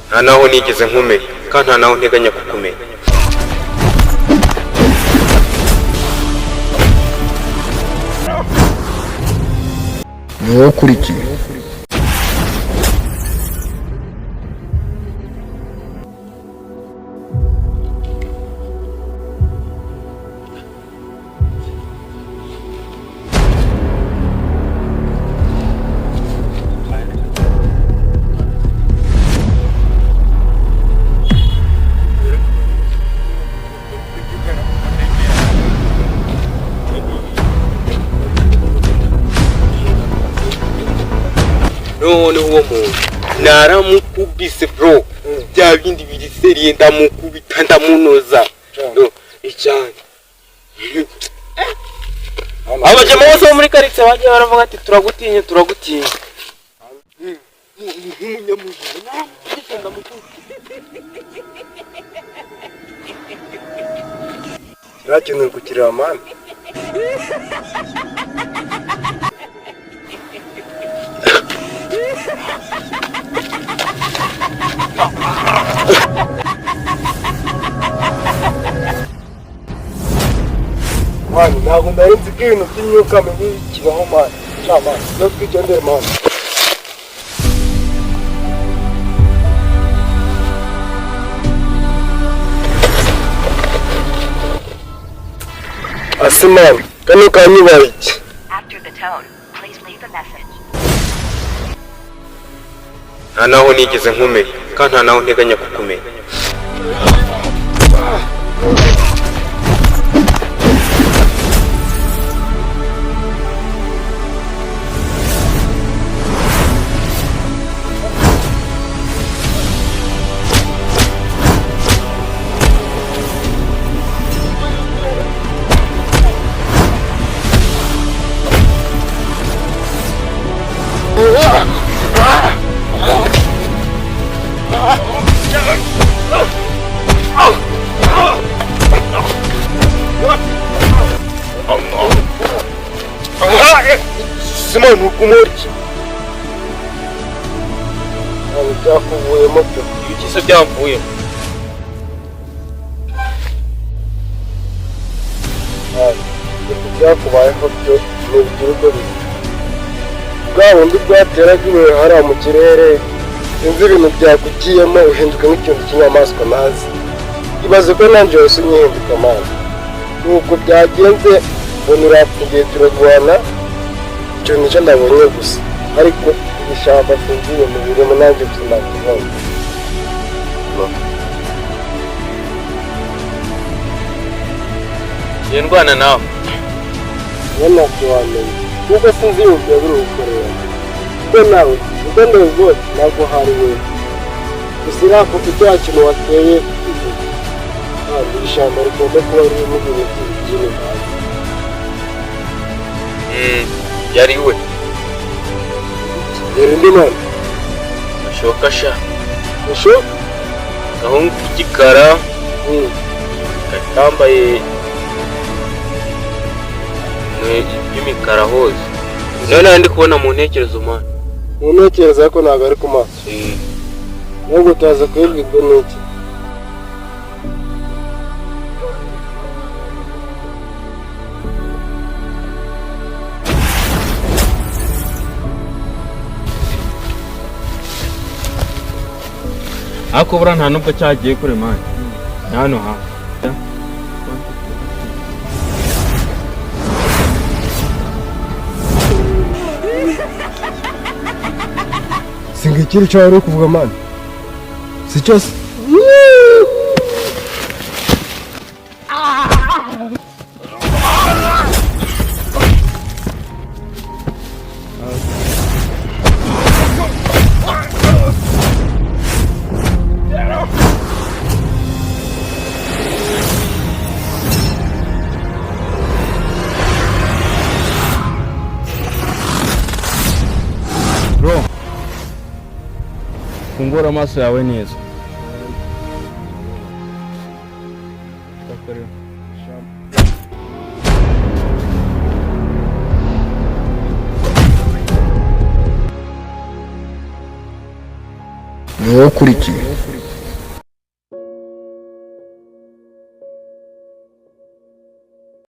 Nta naho nigeze nkumenya kandi nta naho nteganya kukumenya. Ni wowe ukurikiye. Noneho uwo muntu naramukubise bro, bya bindi biri sérieux, ndamukubita ndamunoza. No, icyane abajama bose bo muri karitsiye bagiye baravuga ati: "Turagutinya, turagutinya." Nk'umunyamujinya naramukubise, ndamukubita. Kiriya kintu uri kukireba, man. Man, ntabwo nari nzi ko ibintu by'imyuka mibi kibaho, man. Sha man, no twigendere, man. Ase man, kano kanyubaye iki? After the tone, please leave a message. Nta naho nigeze nkumenya kandi nta naho nteganya kukumenya. Simon, ukumora iki? Ntabwo byakuvuyemo pe. Ibiki se byamvuyemo? Ibintu byakubayeho byo ntibigira uko bisa. Bwa bundi bwateraga ibuye hariya mu kirere, sinzi ibintu byakugiyemo, uhinduka nk'ikintu cy'inyamaswa ntazi. Ibaze ko nanjye wese unyihinduka, man. Nuko byagenze, mbona urapfugiye, turarwana. Icyo nicyo ndabonye gusa, ariko iri shyamba sinzi ibintu birimo, nanjye sinakibona. Ngiye ndwana nawe. Wowe ntacyo wamenya kuko sinzi ibintu byaba biri gukorera, kuko nawe uko ndabibonye ntabwo hari wowe gusa. Iriya foto, cya kintu wateye, ntabwo iri shyamba rigomba kuba ririmo ibintu by'ibigini. Yari we. Rero indi none. Ashoka sha. Usho. Gahungu k'igikara kambaye iby'imikara hose, none ndi kubona mu ntekerezo, man. Mu ntekerezo, ariko ntabwo ari ku maso. Nubwo utaza kubibwirwa n'iki? Ariko buriya nta nubwo cyagiye kure, man, ni hano hafi. Singikiri icyo wari uri kuvuga, man, si cyose. Bro, fungura amaso yawe neza. Ni wowe ukurikiye.